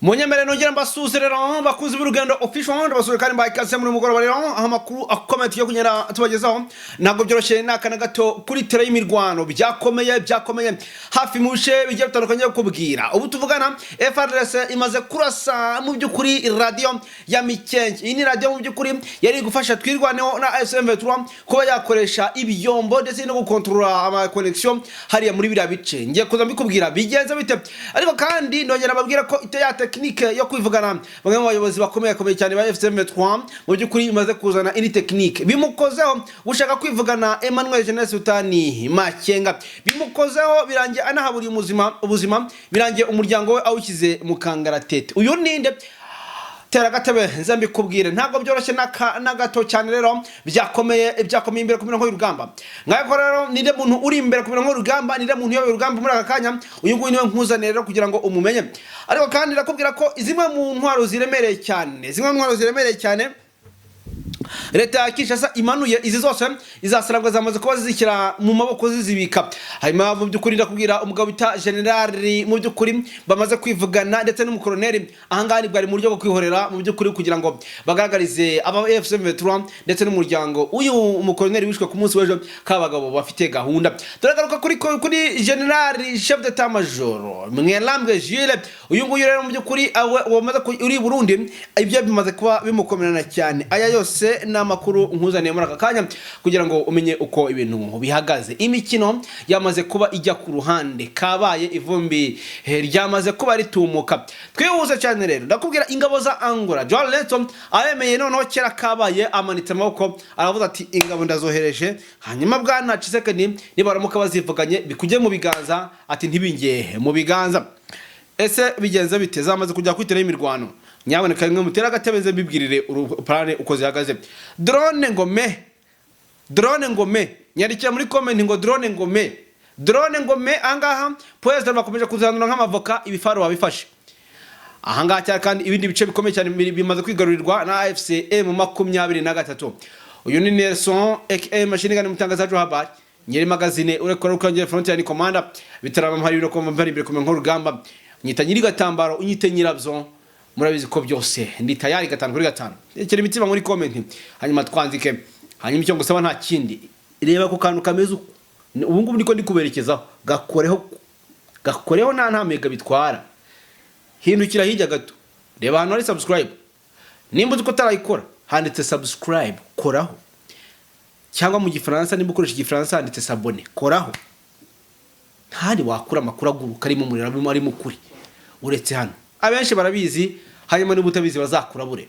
Munyemere nongera mbasuhuze rero, bakunzi b'Urugendo Official. Ndabasuhuze kandi mbahaye ikaze muri mugoroba rero, aho amakuru akomeye tugiye kugenda tubagezaho. Ntabwo byoroshye n'aka na gato kuri terrain y'imirwano. Byakomeye, byakomeye hafi mu bice bigiye bitandukanye yo kubwira. Ubu tuvugana FARDC imaze kurasa mu by'ukuri radiyo ya Mikenke. Iyi ni radiyo mu by'ukuri yari gufasha Twirwaneho na SM3 kuba yakoresha ibyombo ndetse no gukontorora ama connexion hariya muri biriya bice. Ngiye kuza mbikubwira bigenze bite, ariko kandi ndongera mbabwira ko ite ya technique yo kwivugana bamwe mu bayobozi bakomeye bakomeye cyane ba FCM3 mu by'ukuri imaze kuzana indi technique. Bimukozeho gushaka kwivugana Emmanuel Jeunesse Sultani Makenga, bimukozeho birangiye anahaburiye ubuzima, birangiye umuryango we awushyize mu kangaratete. Uyu ninde? Tera agatebe nze mbikubwire. Ntabwo byoroshye na gato cyane rero. Byakomeye, byakomeye imbere ku mirongo y'urugamba. Nk'uko rero, ninde muntu uri imbere ku mirongo y'urugamba? Ninde muntu uyoboye urugamba muri aka kanya? Uyu nguyu niwe nkuzaniye rero kugira ngo umumenye. Ariko kandi ndakubwira ko zimwe mu ntwaro ziremereye cyane, zimwe mu ntwaro ziremereye cyane leta ya Kinshasa imanuye, izi zose izasarabwa zamaze kuba zizishyira mu maboko, zizibika. Hanyuma mu by'ukuri ndakubwira umugabo bita generali mu by'ukuri bamaze kwivugana ndetse n'umukoroneri. Ahangaha ni bwari mu buryo bwo kwihorera mu by'ukuri, kugira ngo bagaragarize aba AFC M23 ndetse n'umuryango uyu mukoroneri wishwe ku munsi w'ejo ko abagabo bafite gahunda. Turagaruka kuri generali chef d'état major Mwelambwe Jules. Uyu nguyu rero mu by'ukuri wamaze uri i Burundi, ibyo bimaze kuba bimukomerana cyane. Aya yose ni amakuru nkuzaniye muri aka kanya kugira ngo umenye uko ibintu bihagaze. Imikino yamaze kuba ijya ku ruhande, kabaye, ivumbi ryamaze kuba ritumuka. Twihuse cyane rero, ndakubwira ingabo za Angola. João Lourenço aremeye noneho, kera kabaye, amanitse amaboko, aravuga ati: "Ingabo ndazohereje." Hanyuma bwana Tshisekedi nibaramuka bazivuganye bikujye mu biganza, ati ntibingehe mu biganza. Ese bigenze bite? Zamaze kujya kwitera imirwano. Nyaboneka rimwe mutere agatebe nze mbibwirire plan uko zihagaze. Drone ngo me, drone ngo me, nyandikira muri comment ngo drone ngo me, drone ngo me. Ahangaha perezida bakomeje kuzanura nk'amavoka, ibifaru babifashe ahangaha cyane. Kandi ibindi bice bikomeye cyane bimaze kwigarurirwa na AFC M23. Uyu ni Nelson aka Machine Gun, mutangazaji wa habari, nyiri magazine urekora ukongera frontier, ni commander bitarama mpari biro komba mpari imbere kumwe nk'urugamba. Nyita nyiri gatambaro, unyite nyirabyo, murabizi ko byose ndi tayari gatanu kuri gatanu. Rekera imitima muri comment, hanyuma twandike. Hanyuma icyo ngusaba nta kindi, reba ku kantu kameze uku ubu ngubu niko ndi kuberekezaho, gakoreho, gakoreho, nta mega bitwara. Hindukira hirya gato, reba ahantu hari subscribe. Nimba uzi ko utarayikora, handitse subscribe, koraho. Cyangwa mu Gifaransa, nimba ukoresha Igifaransa, handitse s'abonner, koraho. Ntahandi wakura amakuru aguruka arimo umuriro, arimo ukuri, uretse hano. Abenshi barabizi, hanyuma niba utabizi bazakurabure.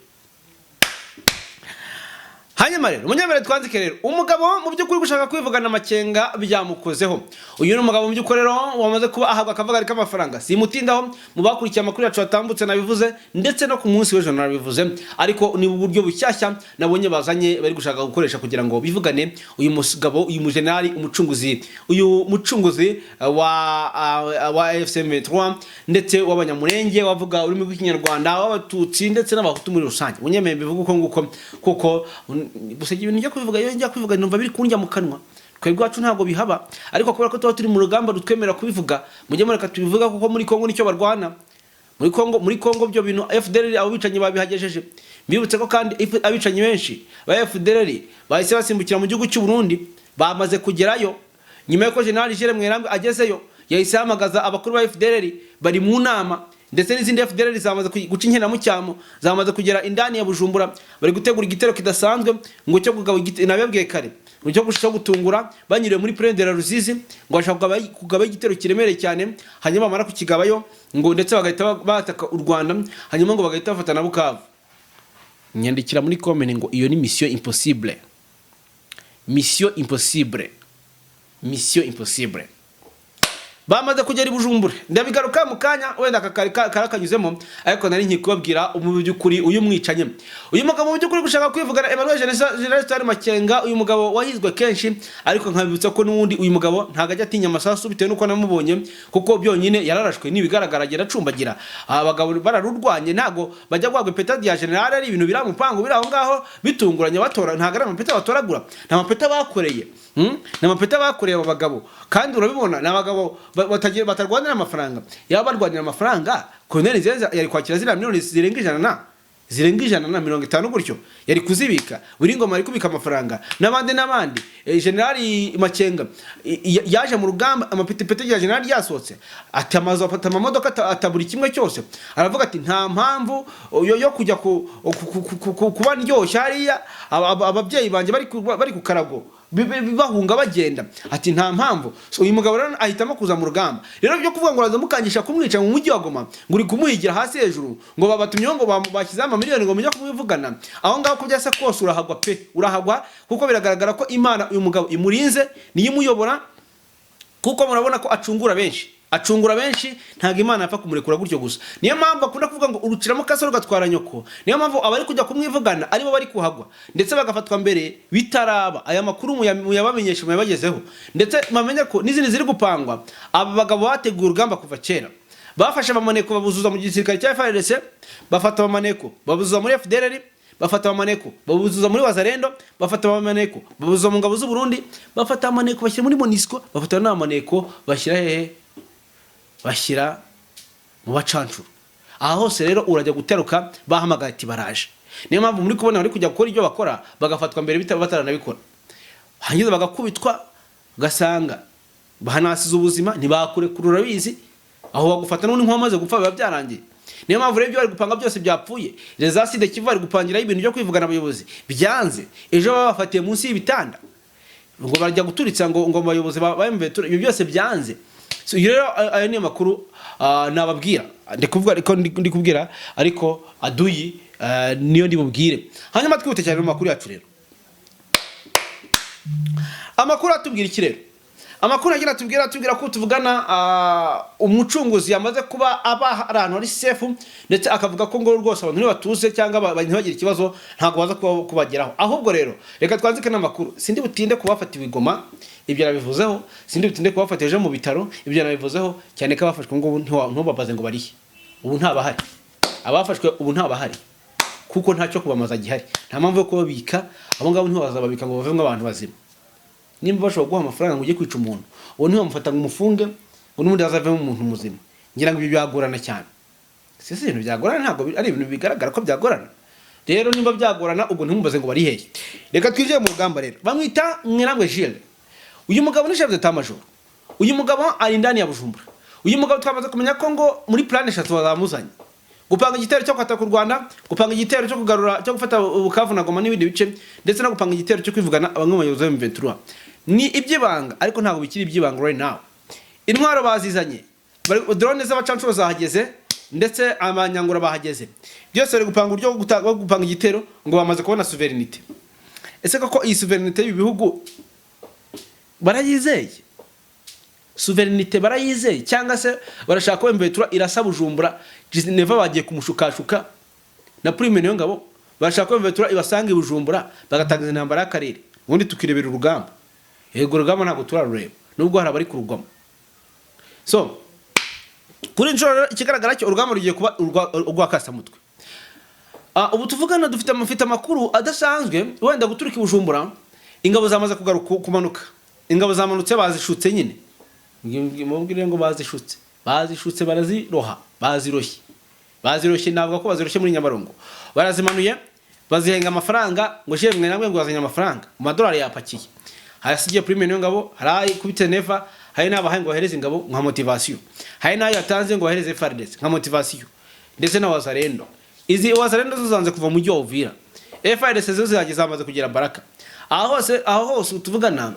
Hanyuma rero umunyambere twanzike rero, umugabo mu by'ukuri gushaka kwivugana Amakenga byamukozeho. Uyu ni umugabo mu by'ukuri rero wamaze kuba ahabwa akavagari k'amafaranga. Simutindaho, mu bakurikiye amakuru yacu yatambutse nabivuze, ndetse no ku munsi w'ejo narabivuze. Ariko ni uburyo bushyashya nabonye bazanye, bari gushaka gukoresha kugira ngo bivugane uyu mugabo, uyu mujenerali umucunguzi, uyu mucunguzi wa AFC M23 ndetse w'Abanyamurenge, wavuga ururimi rw'Ikinyarwanda, w'Abatutsi ndetse n'Abahutu muri rusange. Unyemeye mbivuga uko nguko, kuko gusa ibintu njya kubivuga, iyo njya kubivuga numva biri kundya mu kanwa. Twebwe iwacu ntabwo bihaba, ariko kubera ko tuba turi mu rugamba rutwemerera kubivuga, mujye mureka tubivuga, kuko muri Kongo nicyo barwana. Muri Kongo ibyo bintu FDLR, abo bicanyi babihagejeje. Mbibutse ko kandi abicanyi benshi ba FDLR bahise basimbukira mu gihugu cy'u Burundi, bamaze kugerayo. Nyuma y'uko General Jules Mwerambwe agezeyo, yahise ahamagaza abakuru ba FDLR, bari mu nama, ndetse n'izindi FDLR zamaze guca inkera mu cyamo, zamaze kugera indani ya Bujumbura. Bari gutegura igitero kidasanzwe ngo cyo kugaba, nababwiye kare, ngo cyo gushaka gutungura banyuriye muri Plaine de la Ruzizi, ngo bashaka kugaba igitero kiremereye cyane. Hanyuma bamara kukigabayo ngo ndetse bagahita bataka u Rwanda, hanyuma ngo bagahita bafata na Bukavu. Nyandikira muri comment ngo iyo ni mission impossible, mission impossible, mission impossible. Bamaze kugera i Bujumbura, ndabigaruka mu kanya. Wenda aka kari karakanyuzemo, ariko nari ngiye kubabwira mu by'ukuri uyu mwicanye, uyu mugabo mu by'ukuri gushaka kwivugana Emmanuel General Sultani Makenga. Uyu mugabo wahizwe kenshi, ariko nkabibutsa ko n'ubundi uyu mugabo ntabwo ajya atinya amasasu, bitewe n'uko namubonye, kuko byonyine yararashwe n'ibigaragara agenda acumbagira. Abagabo bararurwanye, ntabwo bajya guhabwa ipeta rya general ari ibintu biri mu mupango, biri aho ngaho bitunguranye batora. Ntabwo ari amapeta batoragura, ni amapeta bakoreye. Ni amapeta bakoreye aba bagabo, kandi urabibona ni abagabo. batarwanira amafaranga. Yaba barwanira amafaranga, Colonel Nzenze yari kwakira ziriya miliyoni zirenga 150 gutyo, yari kuzibika. Buri ngoma yari kubika amafaranga, n'abandi n'abandi. Generali Makenga yaje mu rugamba, amapetipeti ya generali yasohotse, ati amazu, afata amamodoka, ata buri kimwe cyose. Aravuga ati nta mpamvu yo kujya kuba ndyoshya hariya, ababyeyi banjye bari ku karago bahunga bagenda, ati nta mpamvu. So uyu mugabo rero ahitamo kuza mu rugamba. Rero byo kuvuga ngo uraza mukangisha kumwica mu mujyi wa Goma, ngo uri kumuhigira hasi hejuru, ngo babatumyeho, ngo bashyizeho amamiliyoni ngo mujye kumwivugana aho ngaho, ko byasa kose urahagwa pe, urahagwa, kuko biragaragara ko Imana uyu mugabo imurinze, niyo imuyobora, kuko murabona ko acungura benshi, acungura benshi. Ntabwo Imana yapfa kumurekura gutyo gusa. Niyo mpamvu akunda kuvuga ngo uruciramo kase rugatwara nyoko. Niyo mpamvu abari kujya kumwivugana aribo bari kuhagwa, ndetse bagafatwa mbere bitaraba. Aya makuru muyabamenyeshe, muyabagezeho, ndetse bamenye ko n'izindi ziri gupangwa. Aba bagabo bateguye urugamba kuva kera. Bafashe abamaneko babuzuza mu gisirikare cya FARDC, bafata abamaneko babuzuza muri FDLR, bafata abamaneko babuzuza muri Wazalendo, bafata abamaneko babuzuza mu ngabo z'u Burundi, bafata abamaneko bashyira muri MONUSCO, bafata n'abamaneko bashyira hehe? Bashyira mu bacancuro. Aha hose rero urajya guteruka bahamagaye ati baraje. Niyo mpamvu muri kubona bari kujya gukora ibyo bakora, bagafatwa mbere bataranabikora, hanyuma bagakubitwa, ugasanga banasize ubuzima. Ntibakurekura, urabizi, aho bagufata n'undi nk'uwamaze gupfa, biba byarangiye. Niyo mpamvu rero ibyo bari gupanga byose byapfuye. Za Sud Kivu bari gupangiraho ibintu byo kwivugana abayobozi, byanze. Ejo babafatiye munsi y'ibitanda ngo bajya guturitsa ngo abayobozi ba M23, ibyo byose byanze. So iyo rero ayo niyo makuru nababwira. Ndi kuvuga ariko ndi kubwira ariko aduyi niyo ndi bubwire. Hanyuma twihute cyane mu makuru yacu rero. Amakuru atubwira iki rero? Amakuru agira atubwira ko tuvugana umucunguzi yamaze kuba aba ari ahantu hari safe, ndetse akavuga ko ngo rwose abantu ntibatuze cyangwa ntibagire ikibazo, ntabwo baza kubageraho. Ahubwo rero reka twanzike n'amakuru. Sindi butinde kubafata ibigoma, ibyo nabivuzeho. Sindi butinde kubafata ejo mu bitaro, ibyo nabivuzeho cyane ko abafashwe ngo ntubabaze ngo barihe. Ubu ntabahari abafashwe, ubu ntabahari, kuko ntacyo kubamaza gihari. Nta mpamvu yo kubabika abo ngabo, ntiwazababika ngo bavemo abantu bazima. Nimba bashobora guha amafaranga ngo ujye kwica umuntu, uwo ntiwamufata ngo umufunge ngo n'ubundi azavemo umuntu muzima. Ngira ngo ibyo byagorana cyane. Si ibintu byagorana, ntabwo ari ibintu bigaragara ko byagorana. Rero nimba byagorana, ubwo ntimumbaze ngo bari hehe. Reka twinjire mu rugamba rero. Bamwita Mwirangwe Gilles. Uyu mugabo ni chef d'état major. Uyu mugabo ari indani ya Bujumbura. Uyu mugabo twamaze kumenya ko ngo muri plan eshatu bazamuzanye: gupanga igitero cyo kwataka u Rwanda, gupanga igitero cyo kugarura, cyo gufata Bukavu na Goma n'ibindi bice, ndetse no gupanga igitero cyo kwivugana bamwe mu bayobozi ba M23. Ni iby'ibanga, ariko ntabwo bikiri iby'ibanga right now. Intwaro bazizanye, drone z'abacancuro zahageze, ndetse abanyangura bahageze. Byose bari gupanga uburyo bwo gupanga igitero, ngo bamaze kubona souveraineté. Ese koko iyi souveraineté y'ibi bihugu barayizeye? Souveraineté barayizeye, cyangwa se barashaka ko M23 irasa Bujumbura? Neva bagiye kumushukashuka na Prime niyo ngabo, barashaka ko M23 ibasanga i Bujumbura, bagatangiza intambara y'akarere, ubundi tukirebera urugamba. Yego, urugamba ntabwo turarureba, nubwo hari abari kurugwamo. So kuri inshuro rero, ikigaragara cyo urugamba rugiye kuba urwa kasamutwe. Ubu tuvugana dufite mufite amakuru adasanzwe wenda guturuka i Bujumbura. Ingabo zamaze kugaruka, kumanuka. Ingabo zamanutse, bazishutse nyine. Mubwire ngo bazishutse, bazishutse, baraziroha, baziroshye, baziroshye. Navuga ko baziroshye muri Nyabarongo. Barazimanuye, bazihenga amafaranga, ngo shemwe namwe, ngo bazanye amafaranga mu madolari yapakiye. Harasigiye Prime niyo ngabo, hari ayikubite Neva, hari n'abahaye ngo bahereze ingabo nka motivation, hari n'ayo yatanze ngo bahereze FARDC nka motivation, ndetse na Wazalendo. Izi Wazalendo zo zanze kuva mu mujyi wa Uvira. FARDC zo zihageze, zamaze kugera Baraka. Aho hose, aho hose tuvugana,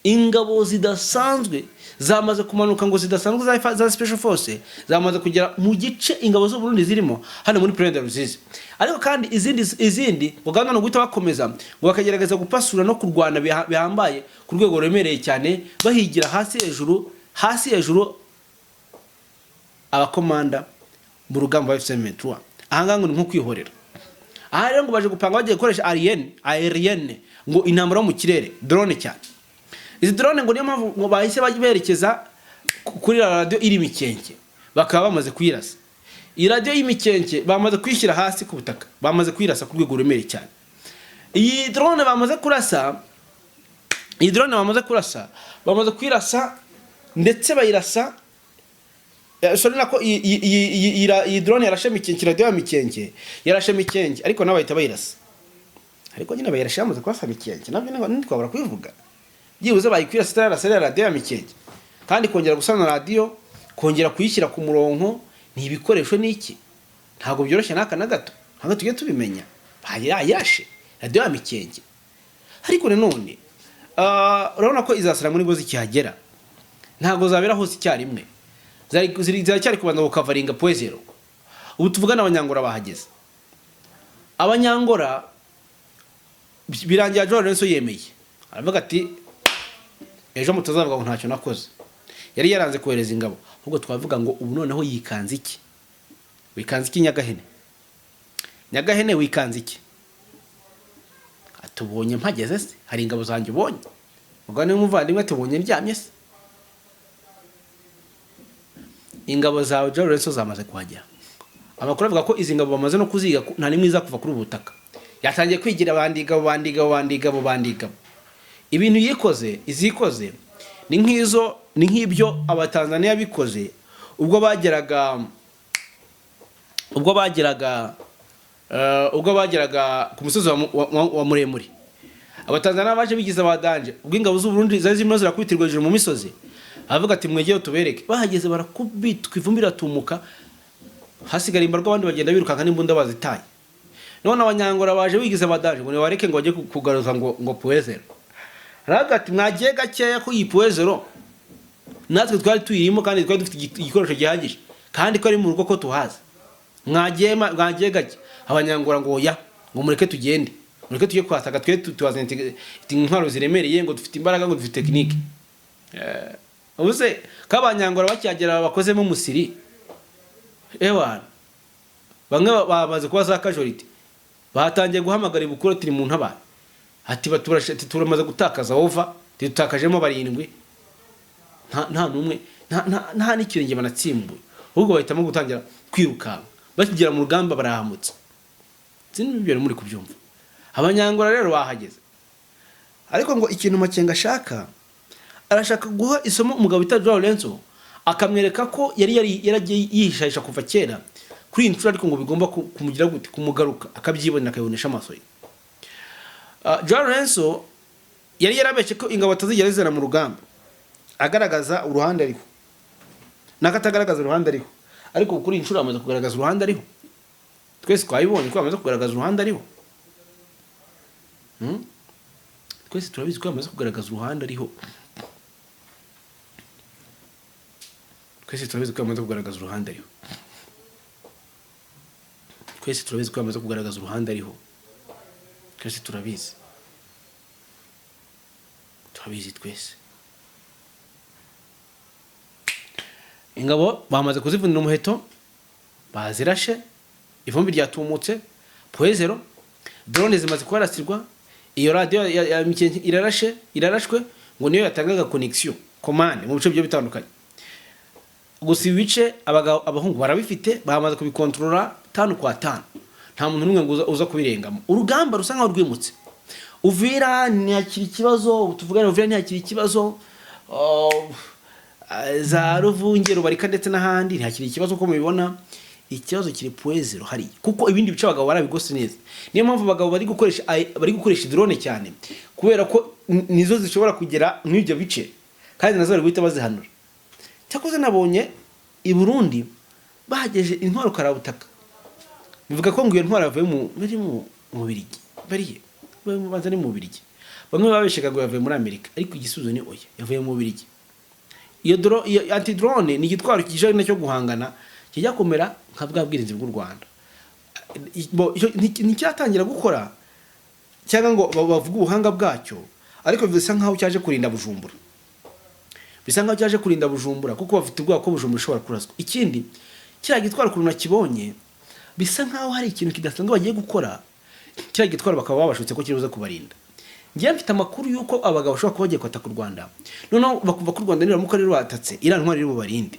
ingabo zidasanzwe zamaze kumanuka, ngo zidasanzwe za special force zamaze kugera mu gice ingabo z'u Burundi zirimo hano muri Plaine de Ruzizi. Ariko kandi izindi ngo gahunda ni uguhita bakomeza, ngo bakagerageza gupasura no kurwana bihambaye ku rwego ruremereye cyane, bahigira hasi hejuru, hasi hejuru abakomanda mu rugamba wa AFC M23. Aha ngaha ngo ni nko kwihorera. Aha rero ngo baje gupanga, bagiye gukoresha aérienne, aérienne, ngo intambara yo mu kirere, drone cyane. Izi drone ngo niyo mpamvu ngo bahise berekeza kuri radiyo iri Mikenke, bakaba bamaze kuyirasa. Iyi radiyo y'Imikenke bamaze kuyishyira hasi ku butaka, bamaze kuyirasa ku rwego ruremereye cyane. Iyi drone bamaze kurasa, iyi drone bamaze kurasa, bamaze kuyirasa, ndetse bayirasa. Sorry, nako iyi drone yarashe Mikenke, radiyo ya Mikenke yarashe Mikenke, ariko nabo bahita bayirasa. Ariko nyine bayirashe bamaze kurasa Mikenke, nabyo ntitwabura kubivuga. Byibuze bayikwirasa itararasa iriya radiyo ya Mikenke. Kandi kongera gusana radiyo, kongera kuyishyira ku murongo, ni ibikoresho n'iki, ntabwo byoroshye n'aka na gato. Ntabwo tujye tubimenya, bayirashe radiyo ya Mikenke. Ariko nanone urabona ko izasira muri ngo zikihagera ntabwo zabera hose icyarimwe. Ziracyari kubanza gukavaringa Point Zéro. Ubu tuvugana Abanyangora bahageze. Abanyangora birangira João Lourenço yemeye, aravuga ati: "Ejo mutazavuga ngo ntacyo nakoze." Yari yaranze kohereza ingabo. Ahubwo twavuga ngo ubu noneho yikanze iki? Wikanze iki, Nyagahene? Nyagahene, wikanze iki? Atubonye mpageze se hari ingabo zanjye ubonye? Mugani w'umuvandimwe, tubonye ndyamye se? Ingabo zawe João Lourenço zamaze kuhagera. Amakuru avuga ko izi ngabo bamaze no kuziga, nta n'imwe iza kuva kuri ubu butaka. Yatangiye kwigira bandigabo, bandigabo, bandigabo, bandigabo. Ibintu yikoze, izikoze ni nk'izo, ni nk'ibyo Abatanzaniya bikoze ubwo bageraga ku musozi wa muremure. Abatanzaniya baje bigize abadanje ubwo ingabo z'u Burundi zari zirimo zirakubitirwa hejuru mu misozi. Aravuga ati: "Mwegere tubereke." Bahageze barakubitwa, ivumbi riratumuka, hasigara imbarwa, abandi bagenda birukanka n'imbunda bazitaye. None Abanyangora baje bigize abadanje ngo nibareke ngo bajye kugaruza ngo Point Zéro. Aravuga ati: "Mwagiye gakeya, ko iyi Point Zéro natwe twari tuyirimo kandi twari dufite igikoresho gihagije, kandi ko ari mu rugo ko tuhazi. Mwagiye gake." Abanyangora ngo: "Oya," ngo: "Mureke tugende, mureke tujye kuhasaka, twe tuhazanye intwaro ziremereye," ngo: "Dufite imbaraga," ngo: "Dufite technique." Ubuse ko Abanyangora bakihagera bakozemo umusiri, ewana bamwe bamaze kuba za casualty, batangiye guhamagara ibukuru ati: "Mu ntabare," ati: "Ati turamaze gutakaza over, tutakajemo barindwi." Nta n'umwe, nta n'ikirenge banatsimbuye, ahubwo bahitamo gutangira kwirukanka. Bakigera mu rugamba barahamutse. Sinzi ibyo muri kubyumva. Abanyangora rero bahageze, ariko ngo ikintu Makenga ashaka, arashaka guha isomo umugabo bita João Lourenço, akamwereka ko yari yaragiye yihishahisha kuva kera. Kuri iyi nshuro ariko ngo bigomba kumugira gute? Kumugaruka, akabyibonera, akabibonesha amaso ye. João Lourenço yari yarabeshye ko ingabo atazigera zizana mu rugamba, agaragaza uruhande ariho n'akatagaragaza uruhande ariho. Ariko kuri iyi nshuro amaze kugaragaza uruhande ariho. Twese twabibonye ko amaze kugaragaza uruhande ariho. Twese turabizi ko yamaze kugaragaza uruhande ariho. Twese turabizi ko yamaze kugaragaza uruhande ariho. Twese turabizi ko yamaze kugaragaza uruhande ariho. Twese turabizi, turabizi twese. Ingabo bamaze kuzivunira umuheto, bazirashe, ivumbi ryatumutse Point Zéro, drone zimaze kuharasirwa. Iyo radiyo ya Mikenke irarashe, irarashwe, ngo niyo yatangaga connection, commande mu bice bigiye bitandukanye. Gusa ibi bice abagabo, abahungu barabifite, bamaze kubikontorora tanu kwa tanu, nta muntu n'umwe ngo uza kubirengamo. Urugamba rusa nkaho rwimutse. Uvira ntiyakira ikibazo, ubu tuvugane Uvira ntiyakira ikibazo. Oh, za Ruvunge, Rubarika ndetse n'ahandi ntihakiri ikibazo uko mubibona. Ikibazo kiri Point Zéro hariya, kuko ibindi bice abagabo barabigose neza. Niyo mpamvu abagabo bari gukoresha drone cyane, kubera ko nizo zishobora kugera muri ibyo bice, kandi nazo bari guhita bazihanura. Cyakoze nabonye i Burundi bahageje intwaro karabutaka, bivuga ko ngo iyo ntwaro yavuye mu bari mu Bubiligi, bariye baza ni mu Bubiligi. Bamwe babeshaga ngo yavuye muri Amerika, ariko igisubizo ni oya, yavuye mu Bubiligi. Iyo anti drone ni igitwaro kije nacyo guhangana, kijya kumera nka bwa bwirinzi bw'u Rwanda. Ntikiratangira gukora cyangwa ngo bavuge ubuhanga bwacyo, ariko bisa nkaho cyaje kurinda Bujumbura, bisa nkaho cyaje kurinda Bujumbura, kuko bafite ubwoba ko Bujumbura ishobora kuraswa. Ikindi, kiriya gitwaro ukuntu nakibonye, bisa nkaho hari ikintu kidasanzwe bagiye gukora. Kiriya gitwaro bakaba babashutse ko kiri buze kubarinda. Ngewe mfite amakuru y'uko abagabo bashobora kuba bagiye kwataka u Rwanda, noneho bakumva ko u Rwanda niramuka rwatatse, iriya ntwaro iri bubarinde.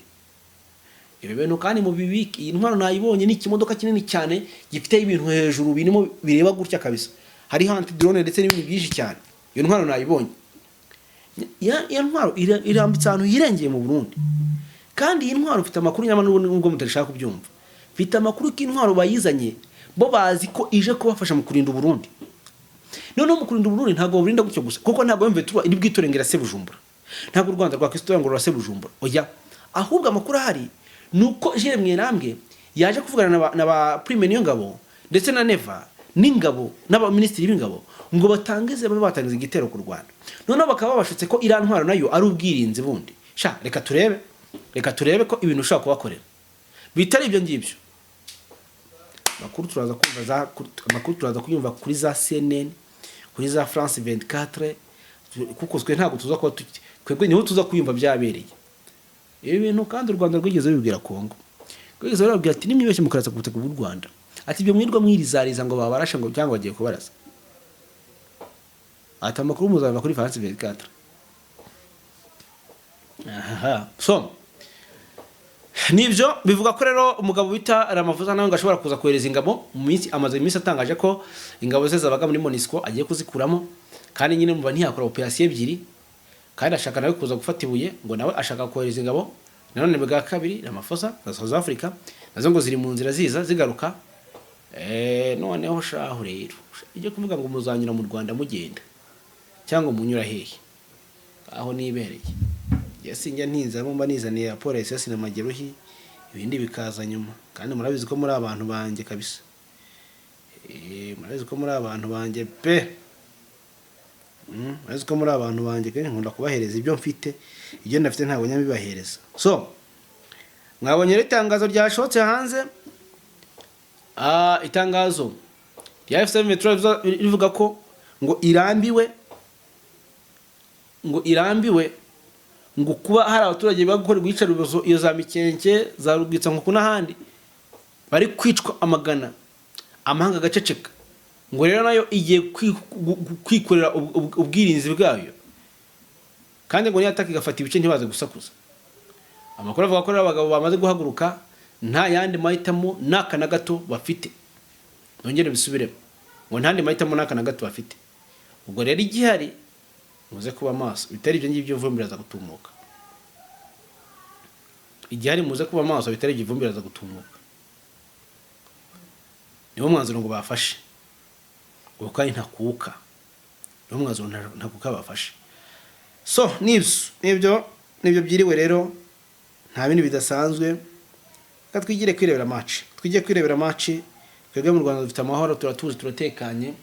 Ibi bintu kandi mu bibiki, iyi ntwaro nayibonye, ni ikimodoka kinini cyane gifite ibintu hejuru birimo bireba gutya kabisa, hariho anti drone ndetse n'ibindi byinshi cyane. Iyo ntwaro nayibonye. Iyo ntwaro irambitse ahantu hirengeye mu Burundi. Kandi iyi ntwaro ufite amakuru, nyamara nubwo mutashaka kubyumva, mfite amakuru ko intwaro bayizanye bo bazi ko ije kubafasha mu kurinda Uburundi. Noneho mu kurinda Uburundi ntabwo baburinda gutyo gusa, kuko ntabwo M23 iri bwitore ngo irase Bujumbura, ntabwo u Rwanda rwakwitora ngo rurase Bujumbura, oya. Ahubwo amakuru ahari ni uko Jules Mwerambwe yaje kuvugana na ba Prime Niyongabo ndetse na Neva n'ingabo n'abaminisitiri b'ingabo ngo batangize, babe batangiza igitero ku Rwanda. Noneho bakaba babashutse ko iriya ntwaro nayo ari ubwirinzi bundi. Sha, reka turebe, reka turebe ko ibintu ushobora kubakorera bitari ibyo ngibyo. Amakuru turaza kumva za amakuru turaza kuyumva kuri za CNN, kuri za France 24, kuko twe ntabwo tuza kuba twebwe niho tuza kuyumva byabereye. Ibi bintu kandi u Rwanda rwigeze rubibwira Kongo, rwigeze rubabwira ati: "Nimwibeshye mukarasa ku butaka bw'u Rwanda," ati, "ibyo mwirwa mwirizariza ngo babarashe ngo cyangwa bagiye kubarasa," ati, "amakuru muzava kuri France 24." Aha so nibyo bivuga ko rero umugabo bita Ramaphosa nawe ngo ashobora kuza kohereza ingabo mu minsi. Amaze iminsi atangaje ko ingabo ze zabaga muri MONUSCO agiye kuzikuramo, kandi nyine muba ntiyakora operasiyo ebyiri, kandi ashaka nawe kuza gufata ibuye, ngo nawe ashaka kohereza ingabo nanone bwa kabiri. Ramaphosa za South Africa nazo ngo ziri mu nzira ziza zigaruka. Noneho shaho rero ijye kuvuga ngo muzanyura mu Rwanda mugenda cyangwa munyura hehe aho nibereye. Njye sinjya ntinzamo, mba nizaniye raporo ya esesi na mageruhi, ibindi bikaza nyuma. Kandi murabizi ko muri abantu banjye kabisa. Murabizi ko muri abantu banjye pe. Murabizi ko muri abantu banjye kandi nkunda kubahereza ibyo mfite. Ibyo ndafite ntabwo nyabibahereza. So mwabonye rero itangazo ryashotse hanze. Itangazo rya AFC Metro rivuga ko ngo irambiwe, ngo irambiwe ngo kuba hari abaturage bari gukorerwa iyicarubozo iyo za Mikenke, za Rugwitsankuku n'ahandi, bari kwicwa amagana, amahanga agaceceka. Ngo rero nayo igiye kwikorera ubwirinzi bwayo, kandi ngo niyataka igafata ibice ntibaze gusakuza. Amakuru avuga ko rero abagabo bamaze guhaguruka, nta yandi mahitamo n'aka na gato bafite. Nongere bisubiremo, ngo nta yandi mahitamo n'aka na gato bafite. Ubwo rero igihari, muze kuba maso, bitari ibyo ngibyo ivumbi riraza gutumuka. Igihari, muze kuba maso, bitari ibyo ivumbi riraza gutumuka. Niwo mwanzuro ngo bafashe, ngo kandi ntakuka, niwo mwanzuro ntakuka bafashe. So nibyo byiriwe rero, nta bindi bidasanzwe. Reka twigire kwirebera match, twigire kwirebera match. Twebwe mu Rwanda dufite amahoro, turatuje, turatekanye.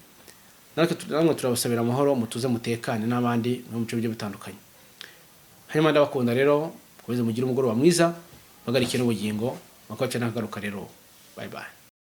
Natwe namwe turabasabira amahoro, mutuze, mutekane n'abandi no mu bice bigiye bitandukanye. Hanyuma ndabakunda rero, mukomeze mugire umugoroba mwiza, mpagarike n'ubugingo, mwakoce n'akagaruka rero. Bye bye.